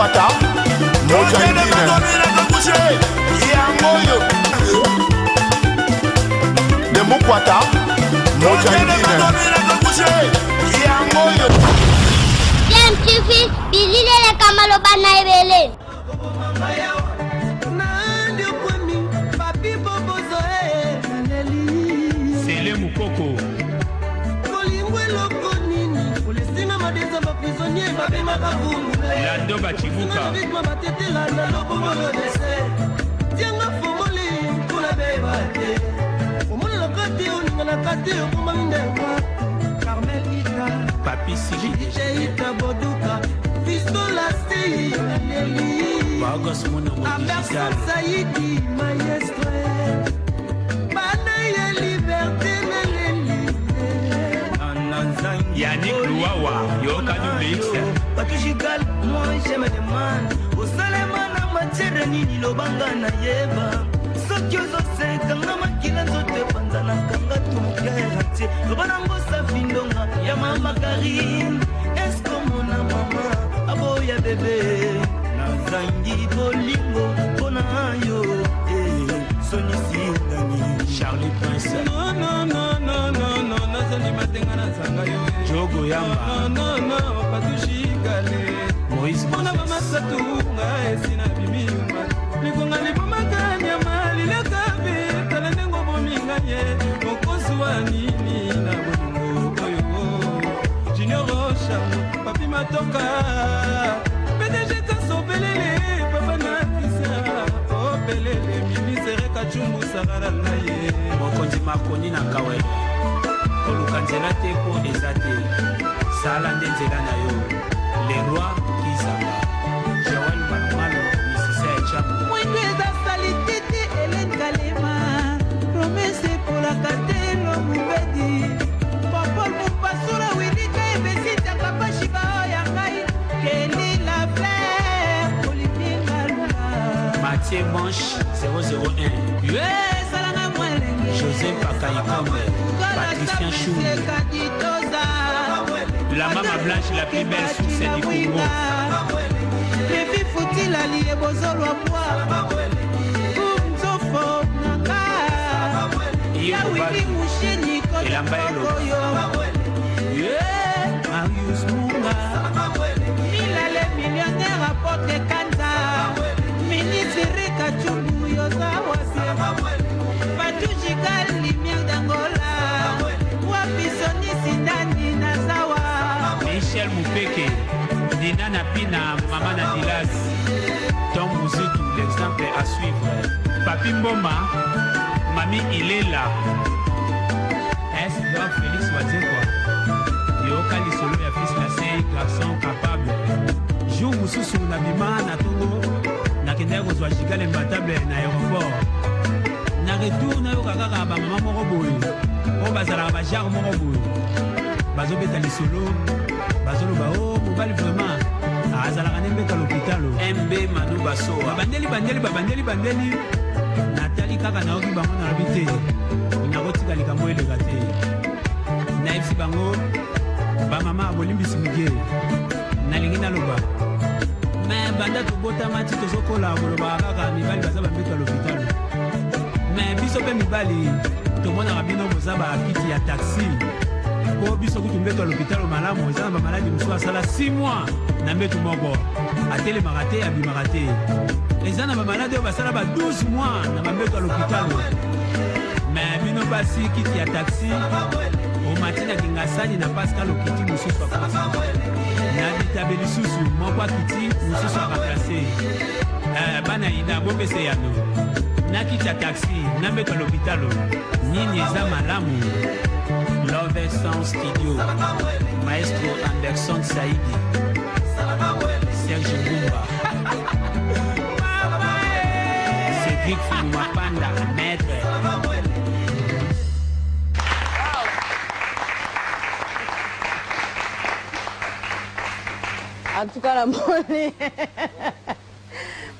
Demukwata Mujahidine yango oyo Demukwata Mujahidine yango oyo. TMTV, bilili eleka maloba na ebele. Sele Mukoko. Lando Bachibuka. Papi Sigi. Bagos Monongo Digital. Saidi maestro bana ya liberté naleli. Yannick Luwawa, Yoka WX. Patujigal moi je me demande osalema na matiere nini lobanga nayeba soki ozosekanga makila nzoto epanzanakanga tukertie loba nango safindonga ya mama Karine eskomona mama aboya bebe nazangi bolingo mpona yo eh, sonisingani Charlie Prince. Non, nazali matenga nazanga yo. Jogo Yamba. Non, patushikale. Moïse mpona Moses. bamasatu nga esi na bimi yuma likonga libomaka nyama lileka be tala ndenge obominga ye okozwa nini na bolingo oyo Junior Oshango Papi Matoka PDG Kaso Pelele papa na Krisia opelele ministre Kacumbu Sakala na ye. Mokonzi Makoni na Kawele. Koluka nzela te mpo eza te. Sala nde nzela na yo. Le roi Kizamba. Joël Malumalo, musicien ya Chapo. Mwindu eza salite te Helen Kalema promese epolaka te lomubedi Popol Mopasula Wilika ebesitaka pashiba oyo ya ngai Keli la fleur Olivier Ngalula. Mathieu Manche 001. Yo esalanga mwa elenge. José Pakaikombe. Patricien Chou. Kaditoza. La Mama Blanche, la plus belle source du Congo. Levi futila liye bozolwa bwa Nzofo nanga. Iye Ya Mobali. Wili Musheni. Elamba Elo. Koyo. Marius Munga. Mila le millionnaire apporte Kanza. Ministre Rika Chumbu yoza wasi. Patujika lumière d'Angola. Wapi Soni Sindani Nazawa. Michel Moupeke, Nina Napina, Mama Nadilas, Tom Mouzitou, l'exemple à suivre. Papi Mboma, Mami Ilela, S. Doit Félix Wazekwa, Yoka Lisolo ya fils Lasei, garçon capable. Jour mosusu na bima na tongo, nakendaki kozwa Giga l'imbattable na aéroport. Na retour nayoka kaka bamama moko boye oyo bazalaka bajare moko boye bazobeta lisolo bazoloba o mobali vraiment azalaka nde mbeto ya lopitalo. MB Manu Basoa. Babandeli bandeli babandeli bandeli natali kaka nayoki bango nalobi te nakotika likambo eleka te nayebisi bango bamama bolimbisi mike nalingi naloba me banda tobotama ti tozokola kolobaka kaka mibali baza bambeto ya lopitalo me biso mpe mibali tomonaka bino boza bakiti ya taxi po biso kutu mbeto ya lopitalo malamu eza na bamaladi mosusu asala 6 mois na mbeto moko atelemaka te abimaka te eza na bamaladi oyo basala ba 12 mois na bambeto ya lopitalo me bino basi kiti ya taxi omati na Kingasani na Pascal okiti mosusu akoti na bitabe lisusu moko akiti mosusu aremplace. Eh, bana ina bopesa eyano na kiti ya taxi na mbeto ya lopitalo nini eza malamu. Love Sound Studio, Maestro Anderson Saidi, Serge Ngumba, Cédric Fumapanda, maître. En tout cas namoni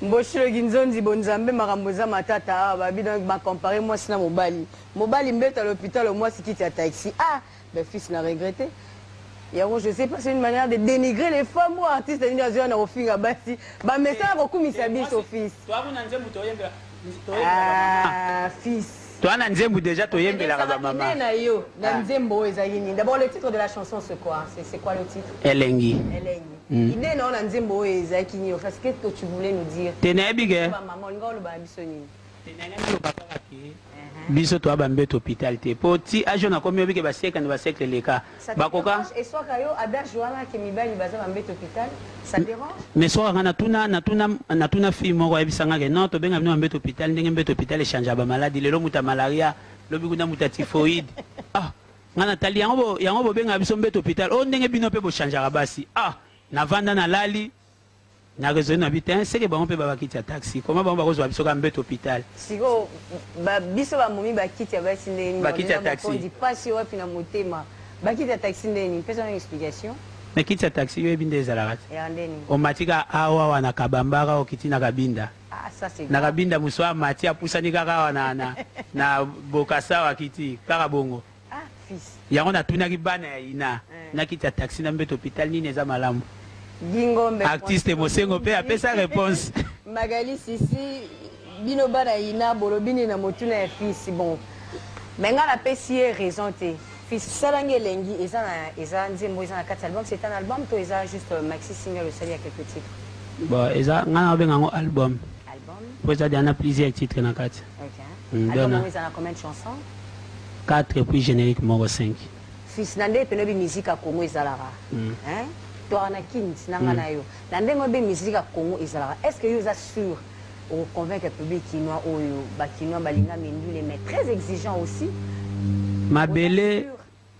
Mboshiloki Nzonzi bonzambe makambo eza matata awa babi donc bacompare mwasi na mobali mobali mbeto ya l'hôpital mwasi kiti ya taxi. Ah ben fils na regrette. Yango, je sais pas, c'est une manière de dénigrer les femmes ou artiste nini azoya na kofinga basi. Bamesana kokumisa biso, fils. Toa na nzembo toyembela. Ah, fils. Toa na nzembo déjà toyembelaka bamama. Idée na yo na nzembo oyo ezalaki nini? D'abord, le titre de la chanson, c'est quoi? C'est quoi le titre? Elengi. Elengi. Idée na yo na nzembo oyo ezalaki nini? Enfin, qu'est-ce que tu voulais nous dire? Te, nayebi ke Bamama, olinga oloba na biso nini? Naloba kaka ke biso toya bambeto hôpital te, po ti age nakomi, oyebi ke basiècle na basiècle eleka. Ça te Bakoka. dérange? Eswaka yo adage wana ke mibali baza bambeto hôpital? Ça dérange? Mais soki nga natuna fille moko, ayebisanga ke non, tobenga bino bambeto hôpital ndenge mbeto hôpital echange bamaladi. Lelo moto ya malaria, lobi kuna moto ya typhoïde. Ah, nga natali yango, yango bobengaka biso mbeto hôpital oyo ndenge bino mpe bochangeaka basi. Ah, navanda, nalali, na raisonne na bi te, seke bango mpe babakiti ya taxi, koma bango bakozwa biso kaka mbeto hôpital. Sikoyo biso bamomi bakiti ya basi ndeni? Bakiti ya taxi. Pasi wapi na motema? Bakiti ya taxi ndeni? Mpesa na explication. Mais kiti ya taxi, yo yebi nde ezalaka te. Ya ndeni? Omati ka awa awa na Kabambaka, okiti na Kabinda. Ah, ça c'est Na Kabinda mosu amati, apusani kaka awa na Bokasa awa, akiti kaka bongo. Ah, fils. Yango natunaki bana ya ina, na kiti ya taxi na mbeto hôpital, nini eza malamu? Gingombe. Artiste Mosengo mpe apesa réponse. Magali Sisi, bino bana ina, bolobi nini na motuna ya fils? Bon, mais nga napesi ye raison te. Fils, salangi elengi eza na, eza nzembo eza na kati ya album? C'est un album to eza juste maxi single osali ya quelques titres? Bon, eza, ngai na obenga yango album. Album. Po eza deja na plusieurs titres na kati. Ok. Album Dona. yango eza na combien de chansons? 4 et puis générique moko, 5. Fils, na nde pene oyebi musique ya Congo ezalaka. Hein? Toaka na kini na nga na yo, na ndenge oyebi musique ya Congo ezalaka, est ce que yo oza sûr okoconvaincre public kinois oyo? Bakinois balinga mindule, mais très exigeant aussi. Mabele. Oza sûr?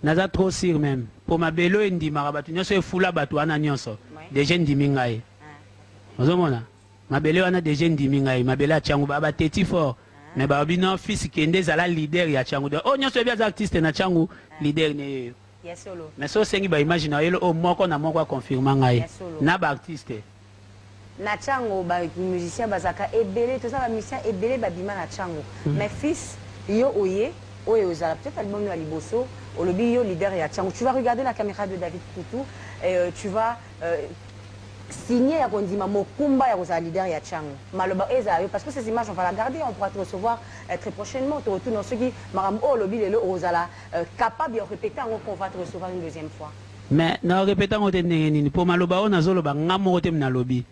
Naza trop sûr même, po mabele oyo endimaka bato nyonso, efula bato wana nyonso. Déjà endimi ngai. Ozomona mabele wana déjà endimi ngai. Mabele ya Tshangu, baa bateti fort, mais balobi non, fils, kende, ezala leader ya Tshangu. Donc oyo nyonso oyebi aza artiste na Tshangu, leader ne yeyo. Ya solo. Mais so osengi baimage na yelo oyo, moko na moko aconfirma ngai. Ya solo. Na baartiste. Na ntango bamusicien bazalaka ebele, toza bamusicien ebele babima na ntango. Mais fils, yo oye oyo ozala peut-être album ya liboso, olobi yo leader ya ntango. Tu vas regarder la caméra de David Koutou et tu vas signer ya kondima mokumba ya kozala leader ya ntango. Maloba oyo ezala yo, parce que ces images, on va la garder, on pourra te recevoir très prochainement. Tokotuna soki makambo oyo olobi lelo, ozala capable ya répéter yango, qu'on va te recevoir une deuxième fois. Mais na répéter yango te ndenge nini? Mpo maloba oyo nazoloba, nga moko te nalobi.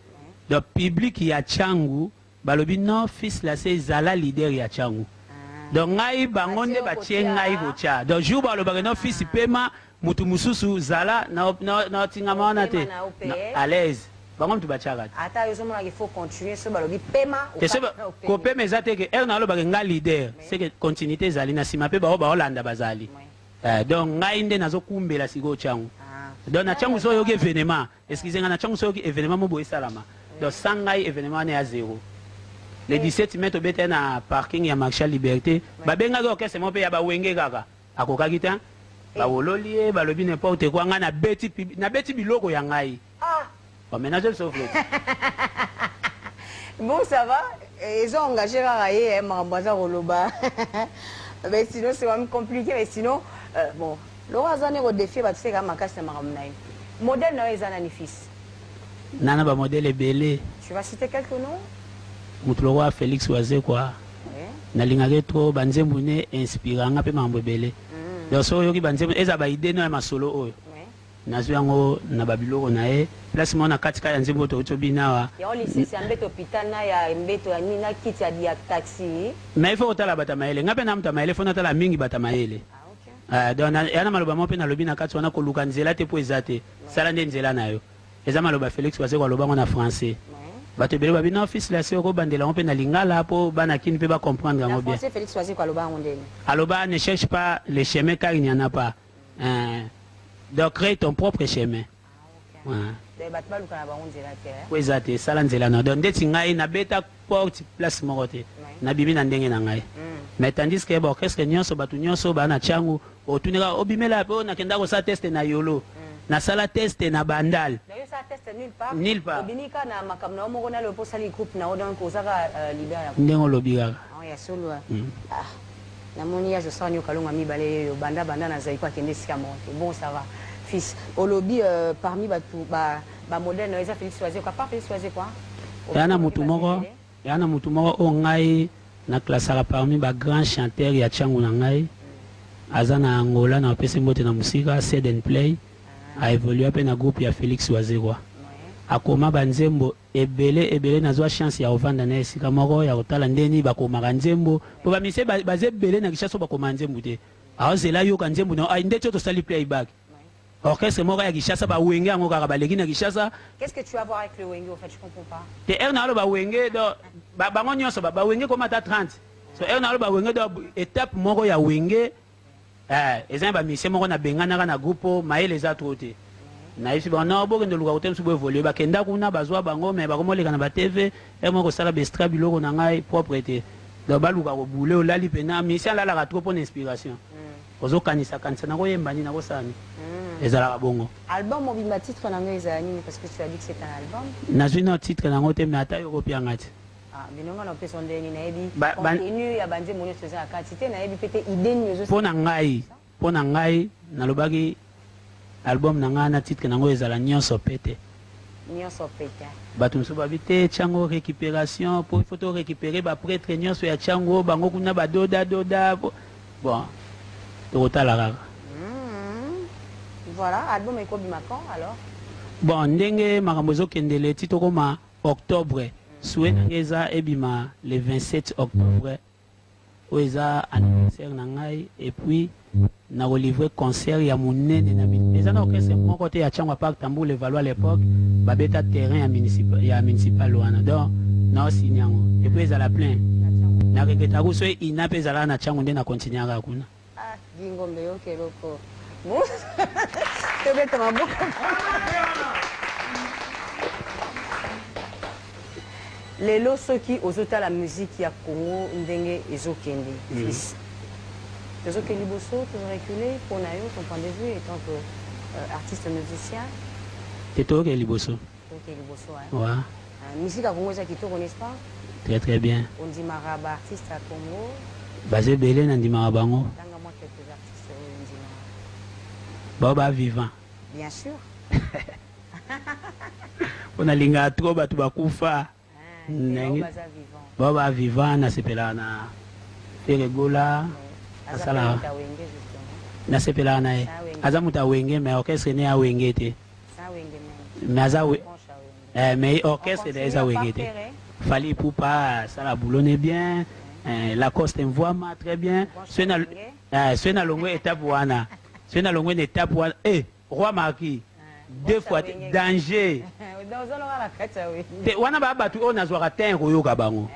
Donc public ya Tshangu balobi non, fils la se ezala leader ya Tshangu. Donc ngai, bango nde batie ngai kotia. Donc jour balobaka non, fils, pema, mutu mosusu zala na otingama wana te. Pema na yo pe. À l'aise, bango mutu batiaka te. Ata yo ozomonaka il faut continuer, so balobi pema. Te, so kopema eza te ke ere nalobaka nga leader, c'est que continuité ezali na nsima mpe bao baolanda bazali. Donc ngai nde nazokumbela sikoyo Tshangu. Donc na Tshangu so oyoki événement, excuse nga, na Tshangu so oyoki événement mo boye esalama, donc sans ngai événement wana ya zéro. Le 17 mai tobetaki na parking ya Marshal Liberté, babengaki orchestre moko mpe ya bawenge kaka, akokaki te, bawololi ye, balobi n'importe quoi. Ngai nabeti nabeti biloko ya ngai. Bon, maintenant je sauve. Bon, ça va, ils ont engagé kaka ye makambo aza koloba, mais sinon c'est quand même compliqué. Mais sinon bon, loko aza nde kodéfier bato, seka makasi na makambo na ye. Modèle na yo eza nani, fils? Nana bamodèle ebele. Tu vas citer quelques noms? Moto lokola Félix Wazekwa. Nalingaki trop banzembo ne, inspira nga mpe makambo ebele. Donc soki oyoki banzembo, eza baidée no ya masolo oyo nazwi yango na babiloko na ye, place moko na kati kaka ya nzembo oyo touti obina awa. Yango lisese ya mbeto hôpital na ya mbeto ya nini na kiti ya taxi. Mais il faut kotala bato ya mayele. Nga mpe na moto ya mayele, fo natala mingi bato ya mayele. Ah, ok. Donc ya na maloba moko mpe nalobi na kati wana: koluka nzela te mpo eza te, sala nde nzela na yo. Eza maloba Félix Wazekwa alobango na français. Bato ebele babi non, fils lasi, okobandela yango mpe na lingala mpo bana kini mpe bacomprendre Na yango bien. français, Félix Wazekwa aloba yango ndeni? Aloba: ne cherche pas le chemin car il n'y en a pas. Donc crée ton propre chemin. Ouais. Donc bato baluka na bango nzela te, eh? Po eza te, esala nzela na. Donc ndeti ngai nabeta porte place moko te, nabimi na ndenge na ngai. Mais tandis que baorchestre nyonso, bato nyonso baa na Tshangu, otunika obimela mpe oyo nakenda kosala test na Yolo, nasala test na Bandal. Donc yo osala test nulle part? Nulle part. Obimi kaka na makambo na yo moko, nalo mpo osali groupe na yo, donc ozaka leader ya Ndenge olobi kaka. Ah, ya solo. Ah, namoni ya josala nyoka longa mibale yeyo banda banda nazali ko akende esika moko te. Bon, ça va. Fils olobi euh, parmi bato ba ba modèle na yo eza Félix Wazekwa, part Félix Wazekwa. Eya na mutu moko, eya na mutu moko oyo ngai na classaka parmi ba grands chanteurs ya Tshangu na ngai. Aza na Angola, na pesi mbote na mosika, Sed and Play. A evolua pe na groupe ya Felix Wazekwa. Akoma ba nzembo ebele ebele, nazwa chance ya kovanda na ye esika moko ya kotala ndenge nini bakomaka nzembo. Po ba musiciens baza ebele na Kinshasa oyo bakomaka nzembo te. Aozela ayoka nzembo na yo, ay ndeti oyo tosali playback. Orchestre moko ya Kinshasa ba wenge yango kaka baleki na Kinshasa. Qu'est-ce que tu as à voir avec le wenge au fait je comprends pas. Te heure na aloba wenge donc ba bango nionso ba ba wenge ekoma ata 30 so heure na aloba wenge donc etape moko ya wenge eh eza na ba musiciens moko na benganaka na groupe po mayele eza trop te nayebisi bango non bokende luka kote mosusu bo evoluer bakenda kuna bazua bango mais bakoma oleka na ba TV heure moko kosala ba extra biloko na ngai propre te donc baluka ko bouler olali pena musicien alalaka trop pona inspiration. Ozo kanisa kanisa nako yemba nini nako sala nini ezalaka bongo. Album mobimba titre nango ezala nini parce que tu as dit que c'est un album. Nazui nao titre nango te mais ata yo oko pia nga te. Ah bino nga na opesa yo ndenge nini nayebi contenu ya ba nzembo nionso eza na kati te nayebi pe te idee nini ozo Pona ngai pona ngai nalobaki album na ngai na titre nango ezala nionso pete. Nionso pete. Batu mosusu babi te tshango recuperation po il faut to recuperer ba pretres nionso ya tshango bango kuna ba doda doda po bon tokotala kaka. Hum voilà album eko bima quand alors? Bon ndenge makambo ezo kendele ti tokoma octobre souhait na nga eza ebima le 27 octobre Oyo eza anniversaire na ngai et puis nako livrer concert ya munene na eza na orchestre moko te ya Tshangu à part Tambour le Valois à l'epoque ba beta terrain ya municipal ya municipal wana donc nao signer yango et puis ezala plein na regrettaka kutu soki INA pe ezalaka na Tshangu nde na continuaka kuna. Ah Guy Ngombe yoka eloko tobeta maboko. Lelo soki ozotala musique ya Congo ndenge ezokende fils tozokende liboso tozo reculer pona yo ton point de vue etant que artiste musicien? Te tozokende liboso. Tozokende liboso hein. Ouais. Musique ya Congo eza kitoko n'est-ce pas? Très très bien. Ondimaka ba artistes ya Congo? Baza ebele na ndimaka bango. Tanga mwa quelques artistes oyo ondimaka. Bao ba vivant. Bien sûr. Po na lingaka trop batu bakufa. Ndenge baza vivant. Bao ba vivant na sepelaka na Ferre Gola. Aza moto ya Wenge justement. Na sepelaka na ye. Aza moto ya Wenge mais orchestre ne ya Wenge te. Mais aza eh, mais orchestre na eza Wenge te. Fally Ipupa asala boulot ne bien. Eh, Lacoste Mvuama très bien. Soki na eh, soki na longwe etape wana. Soki na longwe na etape wana eh Roi Marquis deux fois te danger. Te wana ba batu oyo nazwaka temps ya koyoka bango.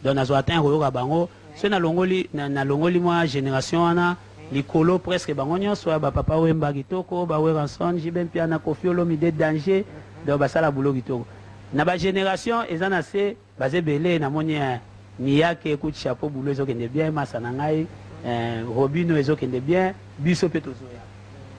Donc nazwaka temps ya koyoka bango. Soki nalongoli nalongoli mwa generation wana likolo presque bango nionso ba papa wemba kitoko ba werrason JB Mpiana koffi olomide danger donc basala boulot kitoko na ba generation eza na se baza ebele namoni eh, miyake coup de chapeau boulot ezokende bien masa na ngai eh, robino ezokende bien biso pe tozoya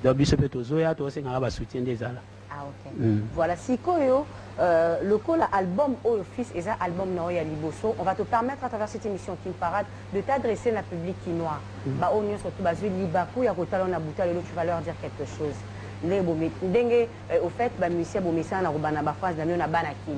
donc biso pe tozoya tozosengaka ba soutien nde ezala. Ah ok. Voilà sikoyo euh, lokola album oyo fils eza album na yo ya liboso, on va te permettre à travers cette émission Kin Parade de t'adresser na public kinois. Ba oyo nionso tout bazui libaku ya kotala yo na butu ya lelo, tu vas leur dire quelque chose. Ndenge bomi ndenge euh, au fait ba musiciens bomesana na kobanda ba phrases na bino na bana Kin.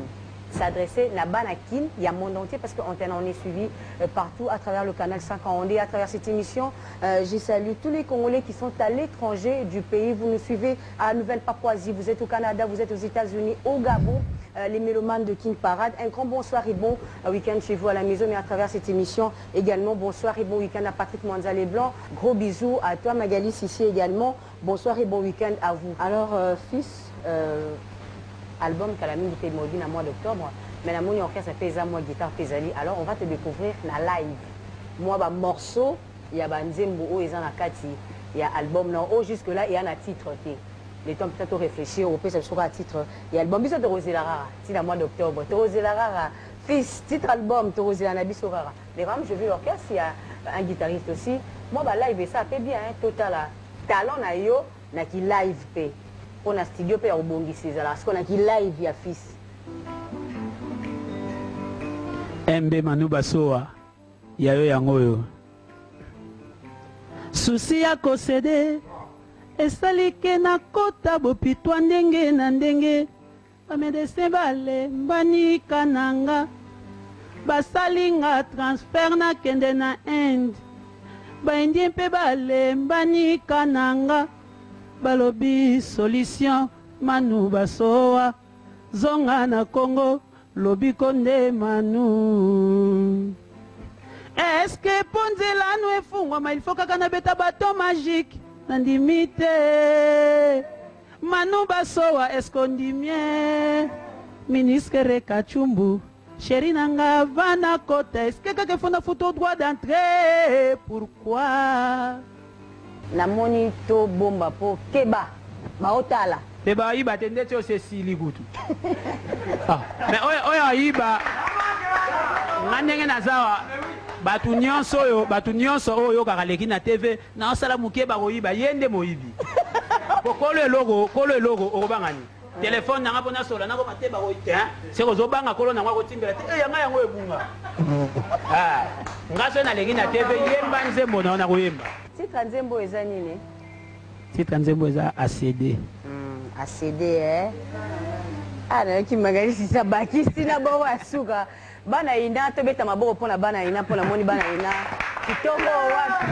S'adresser na bana Kin ya monde entier parce que antenne on est suivi euh, partout à travers le canal 50 à travers cette émission. Euh, je salue tous les Congolais qui sont à l'étranger du pays. Vous nous suivez à Nouvelle-Papouasie, vous êtes au Canada, vous êtes aux États-Unis, au Gabon, les mélomanes de Kin Parade. Un grand bonsoir et bon week-end chez vous à la maison, mais à travers cette émission également, bonsoir et bon week-end à Patrick Mwanza Leblanc. Gros bisous à toi Magali Sissi également. Bonsoir et bon week-end à vous. Alors, euh, fils, euh, album kala mingi te modi na mois d'octobre, mais na moni orchestre pe eza mwa guitare pe ezali. Alors, on va te découvrir na live. Mwa ba morceaux ya ba nzembo oyo eza na kati ya album na oyo jusque là eya na titre te. Le temps peut-être to réfléchir opesa biso kaka titre ya album biso tokozela kaka ti na mois d'octobre tokozela kaka fils titre album tokozela na biso kaka. Mais quand même je vu l'orchestre il y a un guitariste aussi mwa ba live esala pe bien hein, totala talent na yo na ki live pe po na studio pe ya kobongisa ezalaka sikoyo na ki live ya fils. MB Manu Basowa ya yo yango oyo. Souci ya ko ceder. Esali ke nakota bopitwa ndenge na ndenge. Ba-medecin balembani ka na nga. Basali nga transfert nakende na Inde. Ba-Indien mpe balembani ka na nga. Balobi solution Manu Basowa. Zonga na Congo lobiko nde Manu. Est-ce que mpo nzela no efungwama il faut kaka nabeta baton magique? Nandimi te. Manu Basowa est-ce que ondimi eh? Ministre Reka Chumbu chéri na nga va na kota est-ce que kaka faut na futa droit d'entrée? Pourquoi? Namoni to bomba po keba baotala. Te bayiba te ndeti osi esili kutu. Ah, mais oyo oyo ayiba nga ndenge naza wa bato nyonso oyo bato nyonso oyo oyokaka leki na TV naosala moke bakoyiba ye nde moyibi. Po kolo eloko kolo eloko okobanga nini? Telefone nanga mpo nasola nakoma te bakoyi te seke ozobanga kolo nango akotimbela te eh, yanga yango ebunga. Ah, nga soki naleki na TV yemba nzembo na yo nakoyemba. Titre ya nzembo oyo eza nini? Titre ya nzembo eza ACD. ACD eh. Ah, nayoki Magali Sisa bakisi na bongo ya suka. Bana ina tobeta maboko mpo na bana ina mpo namoni bana ina kitoko wapi.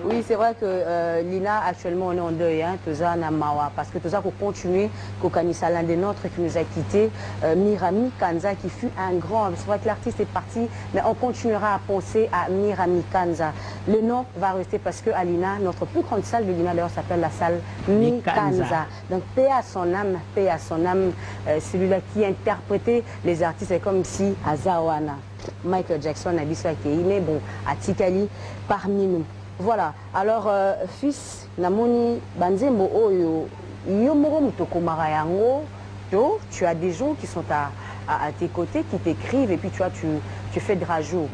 Oui, c'est vrai que Lina, actuellement, on est en deuil, hein, toza na mawa, parce que toza ko continuer, kokanisa l'un des nôtres qui nous a quittés, Mirami Kanza, qui fut un grand, c'est vrai que l'artiste est parti, mais on continuera à penser à Mirami Kanza. Le nom va rester parce que à Lina, notre plus grande salle de Lina, d'ailleurs, s'appelle la salle Mikanza. Mikanza. Donc, paix à son âme, paix à son âme, celui-là qui interprétait les artistes, c'est comme si Azawana, Michael Jackson, Abisso Akei, mais bon, Atikali parmi nous. Voilà. Alors, fils, namoni banzembo oyo, yo moko moto okomaka yango, to, tu as des gens qui sont à tes côtés, qui t'écrivent, et puis tu vois, tu fais de rajout.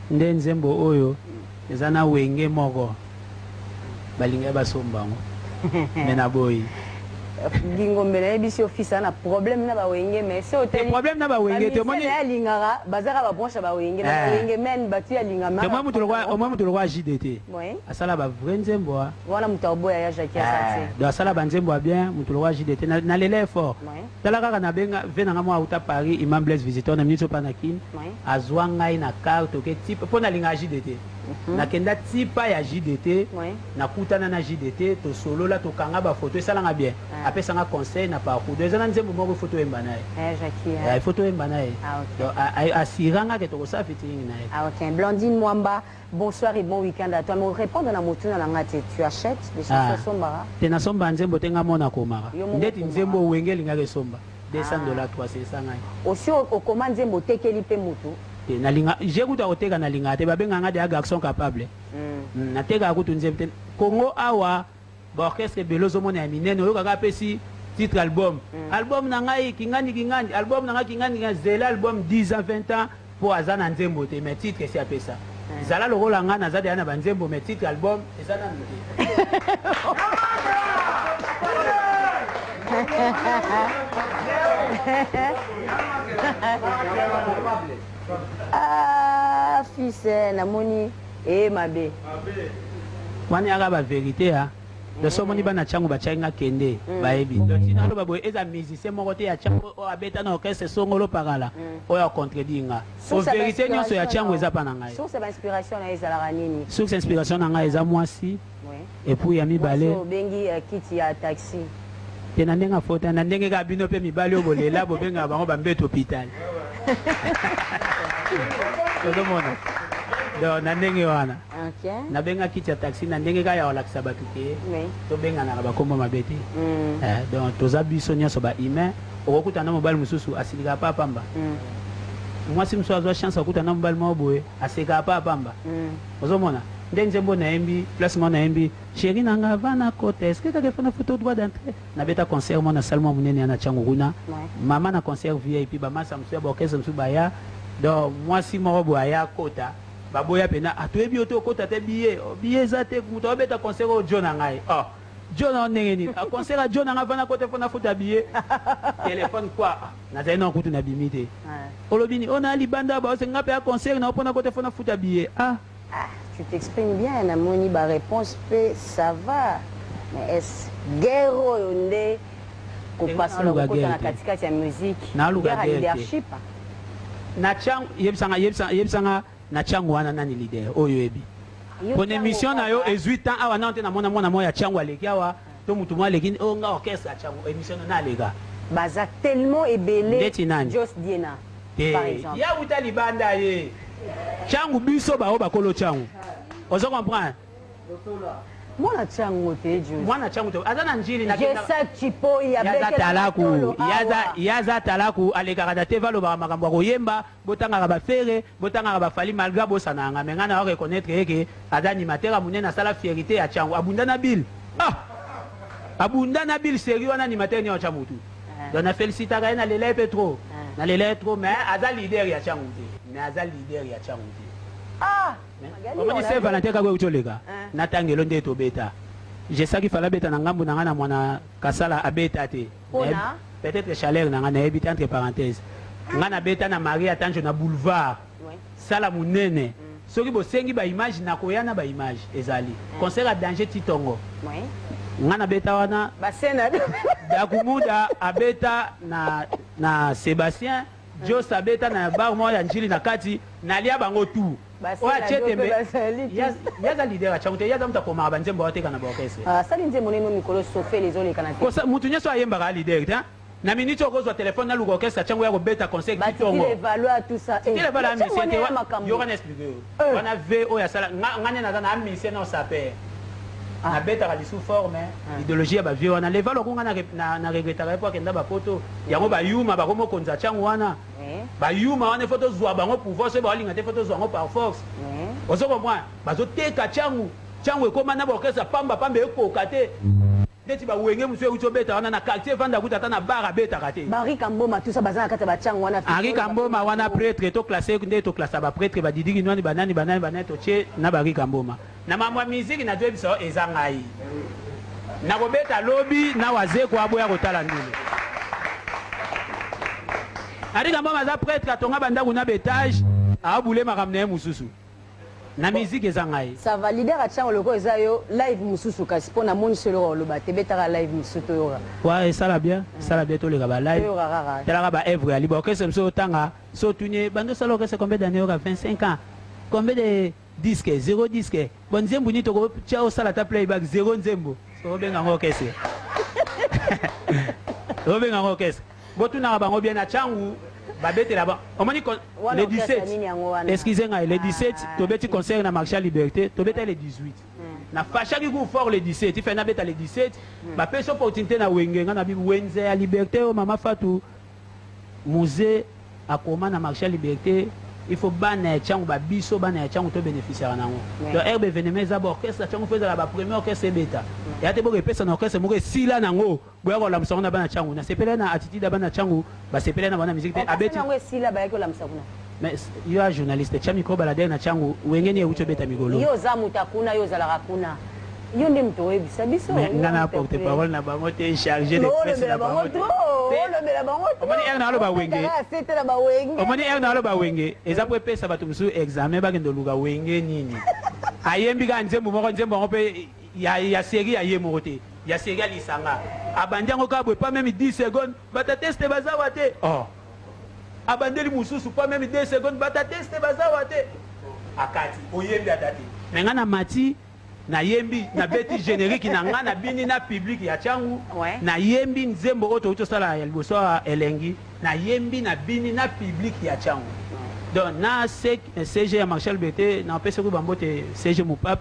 Nde nzembo oyo eza na wenge moko balingai basomba yango me naboyi. Gingombe nayebisi yo fils ana problème na bawenge, mais so Te problème na bawenge te, omoni- alingaka bazaka babranche ya bawenge na bawenge men batu ya alingama. Te omoi moto lokwa JDT Oui. asala ba vrai nzembo a. Wana moto aboya ya Jackie aza te. Donc asala banzembo ya bien moto lokwa JDT nalela ye fort. Tala kaka nabenga ve nanga moko auta Paris, Imam Blaise Visiteur na minute opa na Kin. Azwa ngai na car toke type mpo nalingaka JDT, nakenda tipa ya JDT. Nakutana na JDT, tosolola, tokanga bafoto, esalanga bien. Apesanga conseil na parcours. Donc eza na nzembo moko ifo toyemba na ye. Eh, Jackie, Eh, hein. il faut toyemba na ye. Ah, ok. Donc asiranga ke tokosala featuring na ye. Ah, ok. Blandine Mwamba, bonsoir et bon week-end à toi. Mais répondre à motuna na nga te, tu achètes des chansons? Ah. Sombara? Te, nasomba nzembo te, nga mona akomaka. Yo moko Ndeti okomaka. nzembo wenge elingaka esomba 200 $, 300 ngai. Aussi okoma nzembo otekeli mpe motu? Te, nalinga je kuta koteka, nalingaka te. Babengaka nga deya garçon capable. Natekaka kutu nzembo te. Congo awa baorchestre ebele ozomona ya minene, oyokaka apesi titre album, album na ngai kingandi kingandi, album na ngai kingandi kingandi. Zela album 10 ans, 20 ans mpo aza na nzembo te, mais titre esi apesa. Zala lokola ngai, naza deya na banzembo, mais titre album eza nanu te. Ah, fils, eh, namoni eye mabe. Wana yaka bavérité ya donc so omoni bana ntiango batiaki nga kende bayebi. Donc ntina aloba boye, eza musicien moko te ya ntiango oyo abeta na orchestre songolo pakala oyo acontredire nga po Source ya vérité nyonso ya bainspiration ntiango na- eza pa na ngai. Source ya bainspiration na ye ezalaka nini? Source inspiration na ngai eza mwasi. Et puis ya mibale, Mwasi obengi kiti ya taxi. Te, na ndenge afota, na ndenge kaka bino mpe mibali oyo bolela bobengaka bango bambeto hôpital, ozomona. Donc na ndenge wana nabenga kiti ya taxi na ndenge kaka ya kolakisa bato ke tobenganaka bakombo mabe te. Donc toza biso nyonso bahumain. Okokutana na mobali mosusu asilikaka pa pamba, mwasi mosusu azwa chance akutana na mobali moko boye asekaka pa pamba. Ozomona nde nzembo nayembi place moko, nayembi chéri na nga va na kota est-ce que kaka efana photo droit d'entrée. Nabeta concert mo na salle mwa monene ya na ntiango kuna. Mama na concert VIP, bamasa mosusu ya baorchestre mosusu baya. Donc mwasi moko boye aya kota, baboya mpena, atoyebi yo te, okota te, billet, oh, billet eza te, moto abeta concert oyo jo na ngai, oh. Jo na ndenge nini? A concert ya Jo na nga vana kote fona futa billet. Téléphone quoi? Ah, nazali na kutu na bimi te. Olobi ni ona libanda ba osenga pe a concert na opona kote fona futa billet. Ah. Ah, tu t'exprimes bien, namoni ba réponse pe ça va. Mais est-ce guerre oyo nde kopasola kokota na katikati ya musique, guerre ya leadership? Na chango yebisanga yebisanga yebisanga na chango wana nani leader oyo oyebi? Pona emission na yo ezui temps awa nanu te namona mwana moko ya tshangu aleki awa to mutu moko aleki oh nga orchestre ya tshangu emission na aleka. Baza tellement ebele Ndeti nani? Jos Diena Te par exemple. ye awuta libanda ye tshangu biso ba oyo bakolo tshangu ozo comprendre? Mwana tshangu te Jos. Mwana tshangu te aza na ndjili na kenda Gesac Tshipoyi Ye aza abetela talaku matolo ye aza awa. ye aza talaku alekaka na TV alobaka makambo ya koyemba Botangaka ba Ferre, botangaka ba Fally malgre abosanaka nga mais nga nao reconnaitre ye ke aza animateur ya munene asala fierite ya Tshangu abunda na Bill ah! Abunda na Bill serie wana animateur nini aotia mutu donc na felicitaka ye na lela ye pe trop na lela ye trop mais aza leader ya Tshangu te mais aza leader ya Tshangu te Ah! Omoni Saint Valentin kaka euti oleka na tangelo nde tobeta Jesaki fallait abeta na ngambu na nga na mwana Kasala abeta te Pona? Peut etre chaleur na nga nayebi te entre parenthèse nga na beta na Maria Tanjo na boulevard sala munene soki bosengi ba image nakoya na ba image ezali concert ya danger ti tongo nga na beta wana Dakumuda abeta na na Sebastien Joss abeta na bar moko ya Ndjili na kati nalia bango tout oyo atie tembe ye aza leader ya tshangu te ye aza mutu akomaka ba nzembo ateka na ba orchestre. Asali nzembo nini mikolo sofele ezoleka na te. Mutu nionso ayembaka a leader te hein na minute oyo okozwa telephone naluka orchestre ya tshangu eya kobeta concert ti tongo. Ba Titile Valois tout ça Titile Valois aza musicien te yoka na explique yo wana vie oyo asala nga nde naza na musicien na sapeur nabetaka lisusu fort mais idéologie ya ba vieux wana Levalo ko nga na regrettaka ye po akenda ba poto yango ba yuma bakomi okonza tshangu wana Ba yuma wana il faut tozua bango pouvoir soki baolinga te il faut tozua yango par force. Ozo comprendre? Bazo teka tshangu, tshangu ekoma na ba orchestre ya pamba pamba ekoka te. Ndeti ba wenge mosusu ewuti obeta wana na quartier evanda kutu ata na bar abetaka te. Ba Henri Kamboma tout ça baza na kati ya ba tshangu wana. Henri Kamboma wana pretre to classe ye nde to classa ba pretre ba Didi Kinuani ba nani ba nani ba nani totie na ba Henri Kamboma. Na mambo ya musique nazo yebisa yo eza ngai. Nakobeta lobi na Wazekwa aboya kotala ndule. Henri Kambama aza pretre atonga ba ndaku na ba etage aabule makambo na ye mususu. Na musique eza ngai. Ça va leader ya tshango lokola eza yo live mususu kasi po na moni so eloko ya koloba te betaka live mususu toyoka. Ouais esala bien esala bien toleka ba live Toyoka kaka. Talaka ba oeuvre ya liba orchestre mosusu otanga so otuni ye banda osala orchestre combien d'annees oyoka 25 ans combien de Disque zero disque bon nzembo nini toko tia osala ata playback zero nzembo obenga yango orchestre obenga yango orchestre botunaka bango bien na tshangu babetela ba omoni le 17 excusez ngai le 17 tobeti concert na marché liberté tobeta le 18 na fashaki ku fort le 17 ife nabeta le 17 bapesi opportunité na wenge ngai na bi wenze ya liberté oyo mama Fatou Muze akoma na marche ya liberte il faut bana ya tshangu ba biso bana ya tshangu to beneficiaka na yango donc herbe evenement eza ba orchestre ya tshangu faut ezala ba premier orchestre ebeta eya te boko epesa na orchestre moko esila na yango boya kolamusa yango na bana tshangu na sepelaki na attitude ya bana tshangu ba sepelaki na bango na musique te abeti yango esila bayaki kolamusa kuna mais yo ya journaliste tia micro baladeur na tshangu wenge ni ewuti obeta mikolo yo oza moto ya kuna yo ozalaka kuna Yo nde moto oyebisa biso. Mais nga na porte parole na bango te chargé de presse na bango te. Olobela bango trop. Omoni heure na aloba wenge. Sete na ba wenge. Omoni heure na aloba wenge eza po epesa bato mosusu examen bakende oluka wenge nini. Ayembi kaka nzembo moko nzembo yango pe ya ya serie ya ye moko te. Ya serie ya lisanga. Abandi yango kaka boye pas meme 10 secondes bata teste baza wa te. Oh. Abandeli mosusu pas meme 2 secondes bata teste baza wa te. Akati oyembi ata te. Mais nga na mati Nayembi, nabeti generique na nga, nabini na public ya Tshangu, nayembi nzembo oyo towuti kosala ya liboso awa Elengi, nayembi, nabini na public ya Tshangu. Donc na CG ya Marshal Bete, napesi ye ba mbote CG Mupap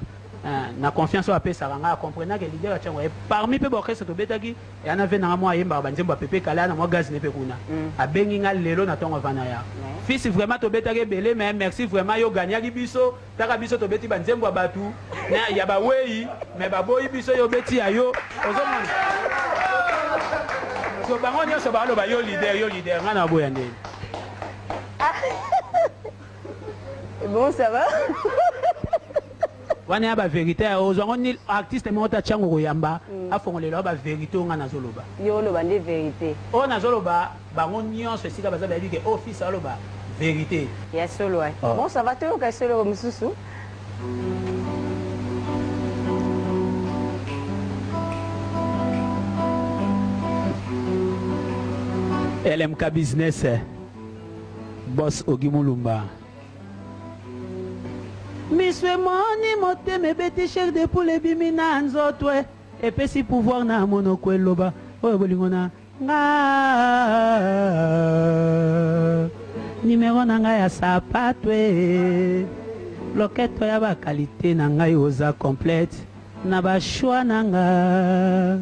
na confiance oyo apesaka nga, a comprenaka que leader ya Tshangu aye. Parmi pe ba orchestre tobetaki, eya na vieux na nga moko ayembaka ba nzembo ya Pepe Kalle, aya na mwa gaz ne pe kuna. Abengi nga lelo na tongo avant naya. Fils vraiment tobetaki ebele mais merci vraiment yo gagnaki biso. Taka biso tobeti ba nzembo ya batu na ya ba weyi mais baboyi biso yo obeti ya yo ozomona so bango nyonso baloba yo leader yo leader nga na boya ndeni. Bon ça va? Wana ya baverité ozwango ni artiste moko ta tiango koyamba afongolela yo baverité oyo nga nazoloba. Yo oloba nde vérité. Oyo nazoloba, bango nyonso esika baza bayebi ke oyo fils aloba vérité. Ya solo, eh. Oh. Bon, ça va, toyoka solo mosusu. LMK Business, boss Ogi Mulumba. Miso emoni, motema ebeti, chair de poule ebimi na nzoto, e epesi pouvoir na monoko eloba oyo bolingo na nga. Nimero na ngai ya sapato e loketo ya baqualité na ngai, oza complète na bachoix na nga.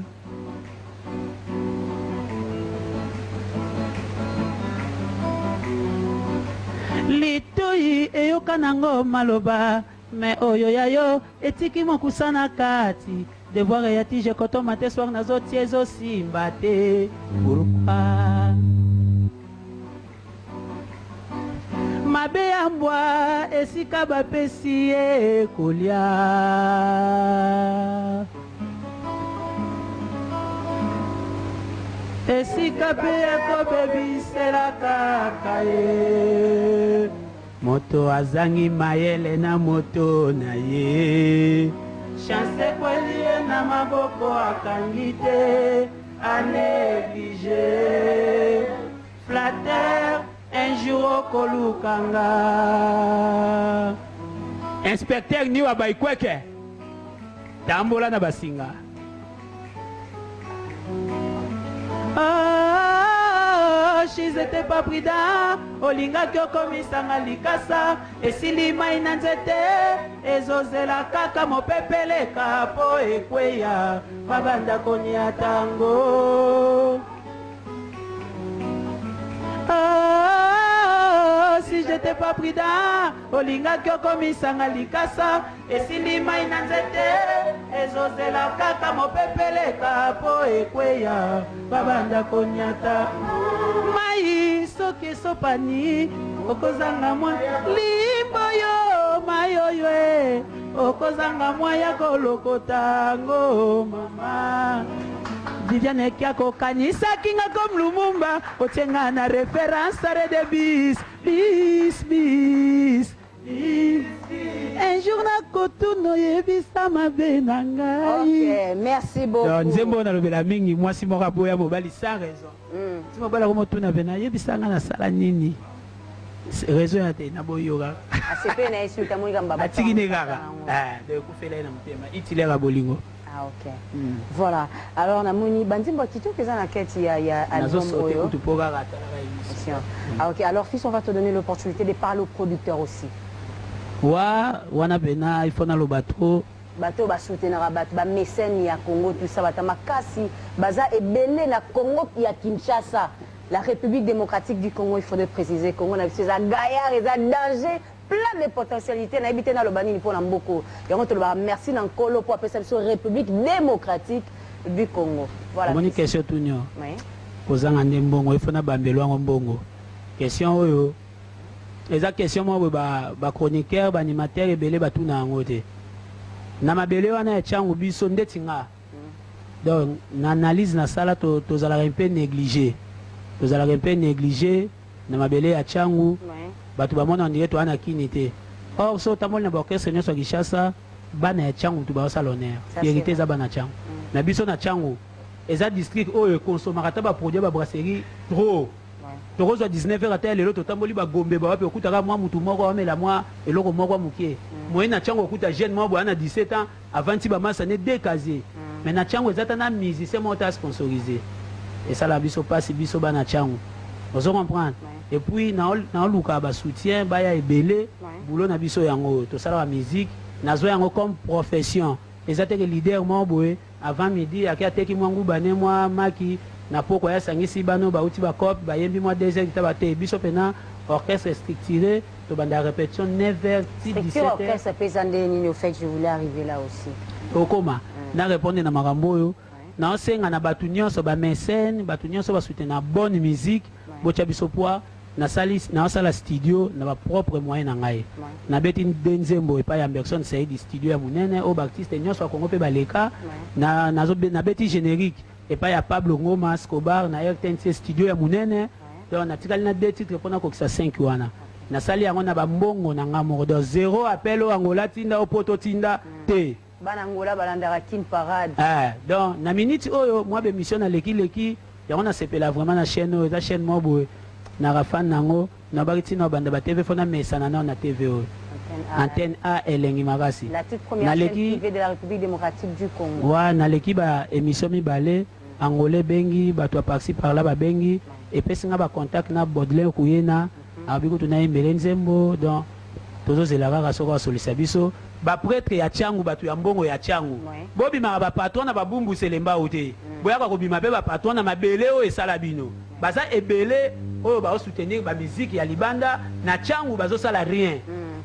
Litoi eyoka nango maloba, me oyo ya yo etiki mokusa na kati. Devoir ya tige kotoma te, soir nazotia ezosimba te. Pourquoi mabe ya mbwa esika bapesi ye kolia? Esika mpe ekobebisela kaka ye. Moto azangi mayele na moto na ye, chance ekweli ye na maboko, akangi te, anéglige. Flatteur, un jour okolukanga. Inspecteur niwa baikweke tambola na basinga. Ah, si j'étais pas prudent, olingaki okomisanga likasa. Esili mai na nzete, ezozela kaka mopepeleka po ekweya, babanda konia tango. Ah, si j'étais pas prudent, olingaki okomisanga likasa. Esili mai na nzete, ezozela kaka mopepeleka po ekweya, babanda koniata. Mai soki esopani, okozanga mwa limbo yo mai oyo e okozanga mwa ya kolokota yango. Mama Viviane Kiako, okanisaki nga comme Lumumba, otie nga na référence arrêt de bis bis bis bis. Un jour nakotuna, oyebisa mabe na ngai. Ok, merci beaucoup. Donc, nzembo oyo nalobela mingi mwasi moko aboya mobali sans raison. Ti mobali akomotuna mpe nayebisa nga nasala nini, raison ya te, naboyoka. Asepeli na ye suki amoni kamba. Atiki ne kaka. Eh, donc ekufela ye na motema itilere ya bolingo. Ah, ok. Voilà. Alors namoni banzembo ya kitoko eza na kati ya album nazosote oyo. Kutu mpo kaka atalaka émission. Ah, ok. Alors fils, on va te donner l'opportunité de parler aux producteurs aussi. Wa wana pena il faut naloba trop. Bato oyo basoutenaka bato, bamécène ya Congo, tout ça, bato ya makasi baza ebele na Congo ya Kinshasa, la République démocratique du Congo. Il faudrait préciser, Congo na biso eza gaillard, eza danger, plein de potentialité. Nayebi te naloba nini mpo na mboko yango. Tolobaka merci na Nkolo mpo apesa biso République démocratique du Congo. Voilà. Omoni question tuni o kozanga nde mbongo, il faut nabambelo yango mbongo. Question oyo eza question moko boye, bachroniqueur, baanimateur ebele batuna yango te. Na mabele wana ya Tiango, biso ndeti nga, donc na analyse nasala, tozalaka mpe négligé, tozalaka mpe négligé na mabele ya Tiangu. Bato bamona ndenge toza na kini te. Or so otamboli na baorchestre nyonso ya Kinshasa, bana ya Tiangu mutu baosala honneur. Ça, vérité c'est eza bana Tiangu na biso. Na Tiangu eza district oyo ekonsomaka ata baproduit ya babrasserie trop. Tokozwa 19 heures, ata ya lelo totamboli bagombe bawapi, okutaka mwa mutu moko amela mwa eloko moko ya moke moye. Na Tiango okuta jeune moko boya na 17 ans avanti bamasa ne deux casier. Mais na Tiango eza ta na musicien moko ta sponsorisé, esala biso mpasi, biso bana Tiango, ozo comprendre. Et puis naoluka basoutien baya ebele. Boulot na biso yango oyo tosalaka musique, nazwa yango comme profession. Eza teke leader moko boye avant midi ake ateki mwa nguba ne mwa maki na poko ya asangisi bano bauti bacope bayembi mwa 2 heures ta te. Biso mpena orchestre structuré, tobanda répétition 9 heures ti Structure 17 heures. orchestre mpe eza nde nini? Au fait, je voulais arriver là aussi. Okoma na répondre na makambo oyo. Naosenga na bato nyonso, bamécène, bato nyonso basoutenir bonne musique, botya biso poids. Nasali, naosala studio na bapropre moyen na ngai. Nabeti nde nzembo epai ya Anderson Saidi, studio ya monene oyo baartiste nyonso ya Congo mpe baleka. Nabeti générique epai ya Pablo Ngoma Scobar na RTNC, studio ya monene. Donc natikali na deux titres mpona kokisa 5 wana. Nasali yango na bambongo na nga moko, donc zéro appel oyo Angola tinda, o Poto tinda te. Bana Angola balandaka Kin Parade. Eh, donc na minute oyo mwa bémission nalekileki yango, nasepela vraiment na chaîne oyo. Eza chaîne moko boye naka fan nango, nabaki ntina banda ba TV, fo namesana nao na TV oyo. Antenne A. Antenne A elengi makasi. La toute première chaîne privée de la République démocratique du Congo. Wa naleki ba émission mibale, Angolais bengi bato ya par-ci par-là, babengi, epesi nga bacontact na Baudelaire Kuyena, alobi kutu nayembele nzembo. Donc tozozela kaka soki asolisa biso baprêtre ya Tiangu, bato ya mbongo ya Tiangu. Bobimaka bapatron na babumbusele mbau te, boyaka kobima mpe bapatron na mabele oyo esala bino. Baza ebele oyo baosoutenir bamiziki ya libanda na Tiangu, bazosala rien.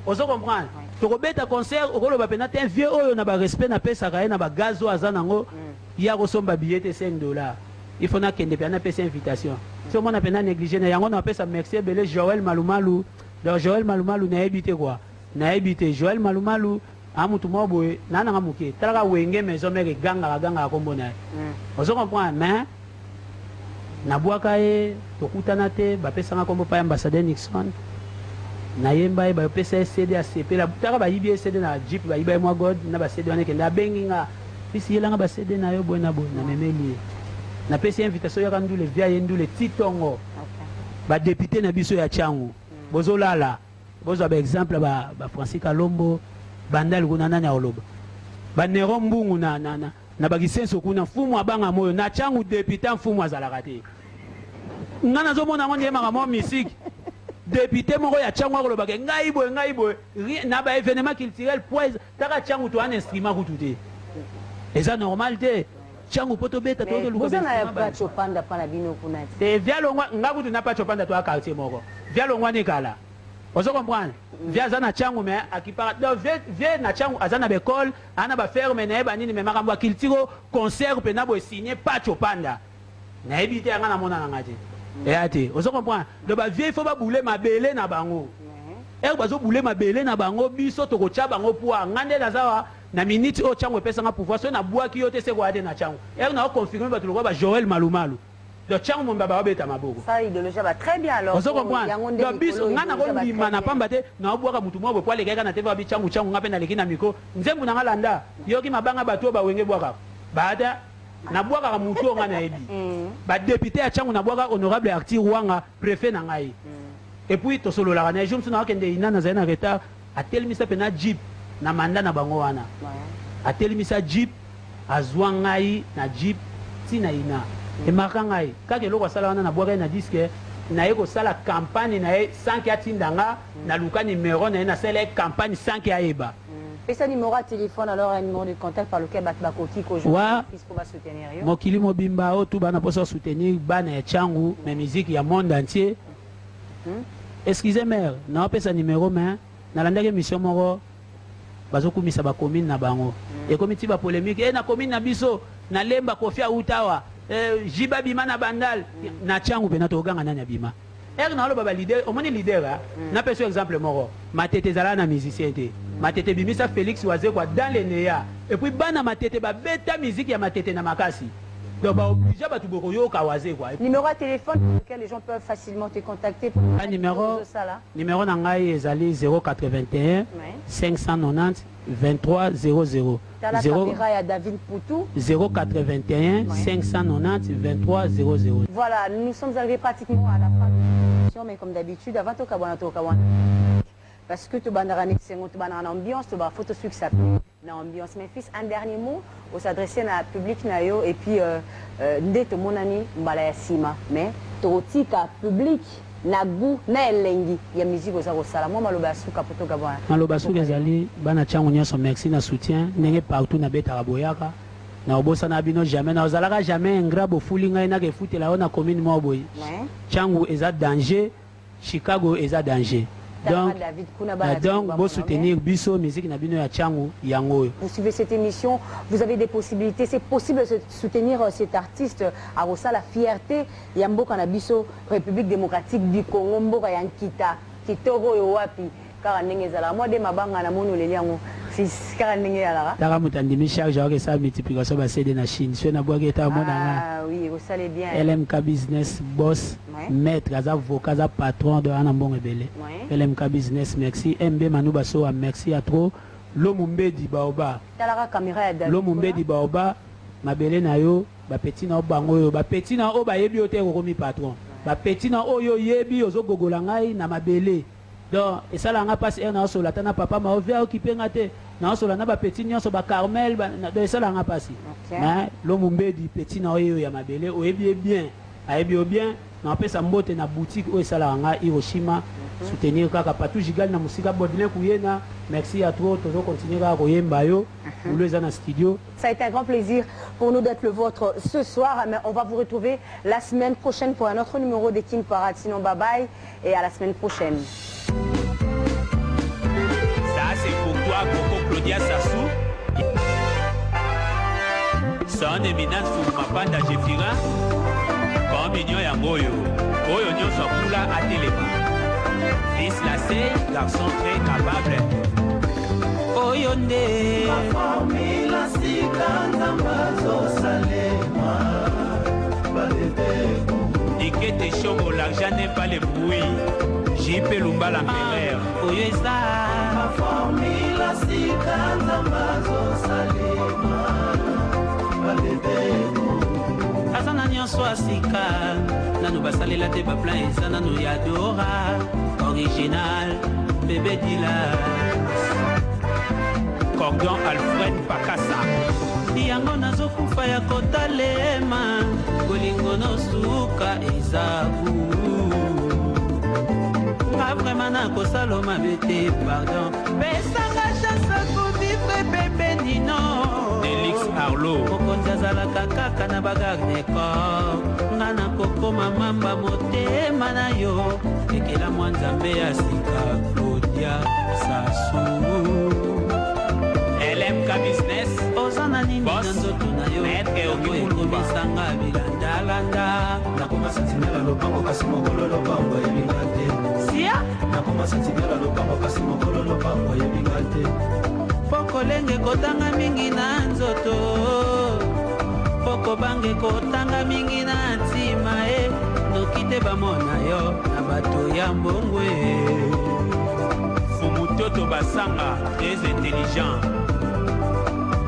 Ozo comprendre? Tokobeta concert, okoloba mpena te vieux oyo na barespect napesaka ye na bagaz oyo aza nango, ye akosomba billet te 5 $. Il faut nakende mpe napesa invitation. So omona mpena néglige na yango, napesa merci ebele Joel Malumalu. Donc Joel Malumalu, nayebi te kua, nayebi te. Joel Malumalu a mutu moko boye naa nanga moke, talaka Wenge Maison Mère egangaka gangaka nkombo na ye. Ozo comprendre? Mais nabwaka ye, tokutana te. Bapesanga nkombo pa ambassadeur Nixon, nayemba ye, bapesa ye CD, asepela. Taka bayibi ye CD na jeep, bayiba ye mwa god na baCD wana. Ekende, abengi nga: "Fisi, yelanga baCD na yo boye na boye." Namemeli ye, napesi ye invitation, yaka ndule via ye ndule ti ntongo. Badéputé na biso ya Tiangu, bozolala, bozwa baexemple ba, ba Francis Kalombo Bandali kuna, nani akoloba banero mbungu na bakisenso kuna. Mfumu abanga moyo na Tiangu, député mfumu azalaka te. Nga nazomona yango ndeyemaka mwa misiki. Député moko ya Tiangu akolobaka ngai boye, ngai boye, na baévénement culturel po taka Tiangu toa na instrument kutu te. Eza normal te. Tiangu mpo tobeta. Boza na Pacho Panda mpa na bino kuna. Te, via longwa nga kutu na Pacho Panda toa quartier moko. Via longwa ni kala. Ozo comprendre? Vie aza na Tiangu, mais akipaka. Donc vie na Tiangu aza na baekole, aza na baferme na ye, banini, mais makambo ya culture, concert mpena boye signe Pacho Panda, nayebi te, yanga namona nanga te, eya te. Ozo comprendre? Donc bavie, il faut babule mabele na bango. Ere bazobule mabele na bango, biso tokotya bango poa. Nga nde naza wa na minute oyo Tiango epesanga pouvoir, soki nabwaki yo te, se koya te na Tiango. Ere naoconfirme bato lokwa bajoel Malumalu, donc Tiango momba babeta maboko. Ça, idéologie ba très bien alors. Ozo comprendre? Donc biso, nga nakondima na pamba te, naobwaka mutu moko boye po alekaka na te babi Tiangu Tiangu. Nga mpe naleki na micro, nzembo na nga landa yoki mabanga, bato oyo bawenge bwakaka bata, nabwakaka mutu oyo nga nayebi. Badéputé ya Tiangu, nabwaka honorable Arthur Wanga, préfet na ngai, et puis tosololaka na ye. Jour mosusu nakokende ina, nazali na retard, atelemisa mpe na jeep na manda na bango wana, atelemisa jeep, azwa ngai na jeep ntina ina, emarka ngai kaka eloko asala wana. Nabwaka ye na disque, naye kosala campagne na ye sans que atinda nga. Naluka numéro na ye, nasala ye campagne sans que ayeba. Pesa numéro ya téléphone alors, un numéro de contact par lequel bato bakoki Wa po basoutenir yo. Mokili mobimba oyo tu bana mposa soutenir bana ya Tiangu, mais musique ya monde entier. Excusez mare, naopesa numéro, mais nalandaki émission moko, bazokumisa bacommune na bango, ekomi ti bapolémique e na commune na biso nalemba Kofi auta awa, jiba bima na Bandal na Tiangu mpena tokoganga nani abima. Ere naoloba baleader, omoni leader a napesa yo exemple moko. Matete ezalaka na musicien te. Matete ebimisa Félix Wazekwa dans le neya, et puis bana Matete babeta musique ya Matete na makasi, donc baoblige bato bokoyoka Wazekwa. Numéro ya téléphone par lequel les gens peuvent facilement te contacter pour Ah, numéro ça. Numéro na ngai ezali 081 590 23 00. Tala 0 caméra ya David Poutou. 081 590 23 00. Voilà, nous sommes arrivés pratiquement à la fin de l'émission, mais comme d'habitude, avant tokabwana, tokabwana, parce que tobandaka na esengo, tobandaka na ambiance, toba faut tosuka na ambiance. Mais fils, un dernier mot os'adresser na public na yo, et puis nde tomonani mbala ya nsima, mais tokotika public na goût na elengi ya musique oza kosala. Mwa maloba ya suka po tokabwana. Maloba suka ezali: bana Tiango nyonso, merci na soutien. Ndenge partout nabetaka, boyaka na obosana bino jamais, na ozalaka jamais ingrat. Bofuli ngai, naka efutela yo na commune moko boye. Tiangu eza danger, Chicago eza danger. Donc, David kuna bana donc Tshangu bosoutenir biso musique na bino ya Tshangu yango oyo. Vous suivez cette émission, vous avez des possibilités, c'est possible de soutenir cet artiste à la fierté ya mboka na biso, République démocratique du Congo, mboka ya nkita kitoko oyo wapi kaka ndenge ezalaka. Mwa de mabanga na moni oleli yango, fils, kaka ndenge ezalaka. Taka moto andimi charge aoki esala multiplication ba CD na Chine soki nabwaki ete amonanga. Ah oui, osale bien. LMK Business boss. Maître aza voka, aza patron de ana mbongo ebele. LMK Business, merci. MB Manu Basowa, merci ya trop. Lomu Mbedi Baoba. Talaka caméra ya David. Lomu Mbedi Baoba, mabele na yo, bapeti na yo bango oyo, bapeti na oyo bayebi yo te, okomi patron. Bapeti na oyo oyebi ozogogola ngai na mabele. Donc esalaka nga mpasi ere naosola ata na papa maove aokipe nga te, naosola na bapeti nyonso bacarmel donc esalaka nga mpasi. Mais Lomu Mbedi, peti na oyo ya mabele, oyebi ye bien, ayebi yo bien. Naopesa mbote na boutique oyo esalaka nga Hiroshima. Soutenir kaka Patou Gigal na mosika, Bodlin Kuyena, merci ya trop. Tozocontinue kaka koyemba yo, boulot eza na studio. Ça a été un grand plaisir pour nous d'être le vôtre ce soir, mais on va vous retrouver la semaine prochaine pour un autre numéro de King Parade. Sinon, bye bye et à la semaine prochaine. Ça, c'est pour toi, Coco Claudia Sassou. Son éminence Fumapanda Jeffira. Communion yango oyo. Oyo nyonso akula atelema. Fils Lacey, garçon très capable. Oyo nde. Formula sika Nzambe azosalema babebe. Nikete Shongo, l'argent n'est pas le bruit. JP Lumba l'empereur. Oyo eza Formula sika Nzambe azosalema babebe. Aza na nyonso ya sika, nanu basalela te. Baplan eza nanu ya Dora original, bebe Dila. Cordon Alfred Pakasa. Yango nazokufa ya kotalema, bolingo nosuka eza gu nga vraiment nakosala mabe te. Pardon, pesanga chance kovivre pembeni no. Delix Arlo. Mokonzi azalaka kaka na bagarde corps, nga nakokoma mamba motema na yo. Ekela mwa Nzambe ya sika, Claudia Sasu. LMK Business. Oza na nini Boss, na nzoto na yo? Maître Yango Oki Mulumba. ekomisanga bilandalanda. Nakoma sentinelle lopango, kasi mokolo lopango ayebinga te. Sia. Nakoma sentinelle lopango, kasi mokolo lopango ayebinga te. Mpo kolenge kotanga mingi na nzoto, mpo kobange kotanga mingi na ntima e, noki te bamona yo na bato ya mbongo e. Fumutoto Basanga, très intelligent.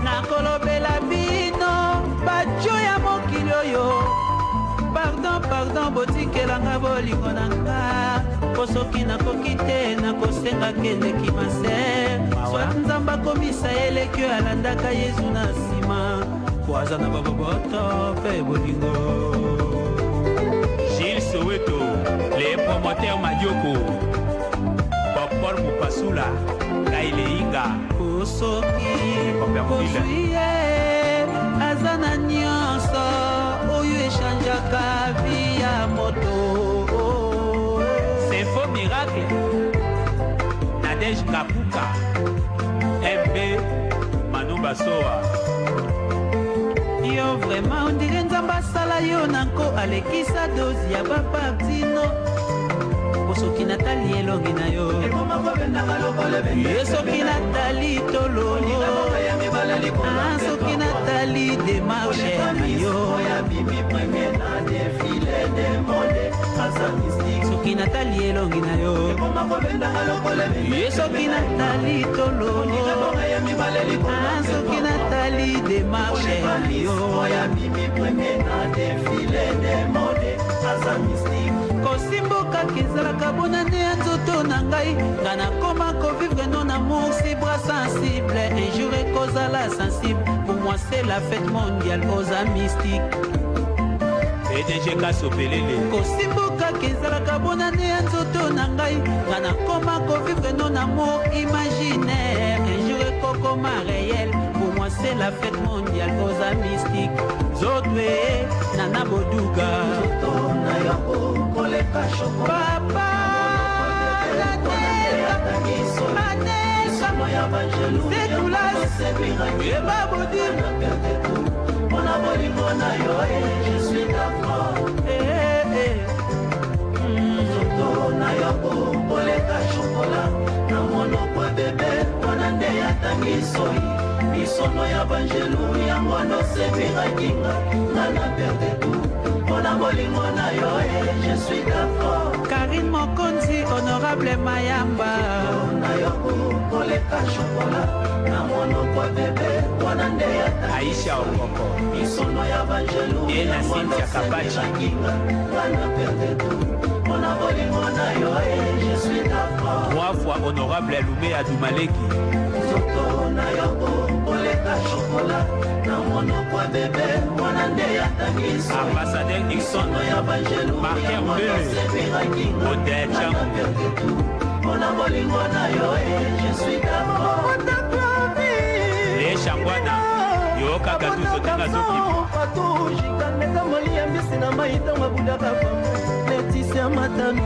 Nakolobela bino batio ya mokili oyo, pardon, pardon, botikelanga bolingo na nga, mpo soki nakoki te, nakosenga kendeki maser. Soit Nzambe akomisa eleki oyo alandaka Yezu na nsima, po aza na baboboto mpe bolingo. Gilles Soweto, les promoteurs Madioko. Popol Mupasula, Laile Inga. Po soki kozwi ye, aza na nyonso oyo echangeaka vie ya moto. C'est faux miracle. Nadège Kapuka. MB Manu Basoa. Yo vraiment on dirait Nzambe asala yo na nko, alekisa dose ya bapartino, po soki natali elongi na yo, ye soki natali tolo, ah, soki natali démarche na yo, soki natali elongi na yo, ye soki natali tolo, ah, soki natali démarche na yo. Kosimbokaka ezalaka bonane ya nzoto na ngai, nga nakoma kovivre non amour si bras sensible, un jour ekozala sensible. Pour moi c'est la fête mondiale, oza mystique. PDG Kasopelele. Kosimbokaka ezalaka bonane ya nzoto na ngai, nga nakoma kovivre non amour imaginaire, un jour ekokoma réel. Pour moi c'est la fête mondiale, oza mystique. Nzoto e nana boduga papa. Sekulas Ebabodi Mpona bolingo na yo je suis d'accord. Nzoto na yo koleka chokola na monoko bebe wana nde atangi soi. Bisono ya banjelu yango nosemiraki nga nga na perde tout mpona bolingo na yo je suis d'accord. Karine Mokonzi, Honorable Mayamba. Na yo koleka chokola na monoko bebe wana nde atangi Aisha Okoko. Bisono ya banjelu Ye na Cynthia Kapachi. nga nga na perde tout mpona bolingo na yo je suis d'accord. Trois fois honorable Alumé Adumaleki. Nzoto na yo koleka chokola na monoko bebe wana nde atangi Ambassadeur Nixon. Bisono ya banjelu Martin yango Mbele. nosemiraki nga Odin nga na Tchango. perde tout mpona bolingo na yo je suis d'accord. Léa Changwana. Yoka Gatuso ndenge azokima. Jikandeka moli ya mbisi na mai ntango abundaka famu Leticia Matanu.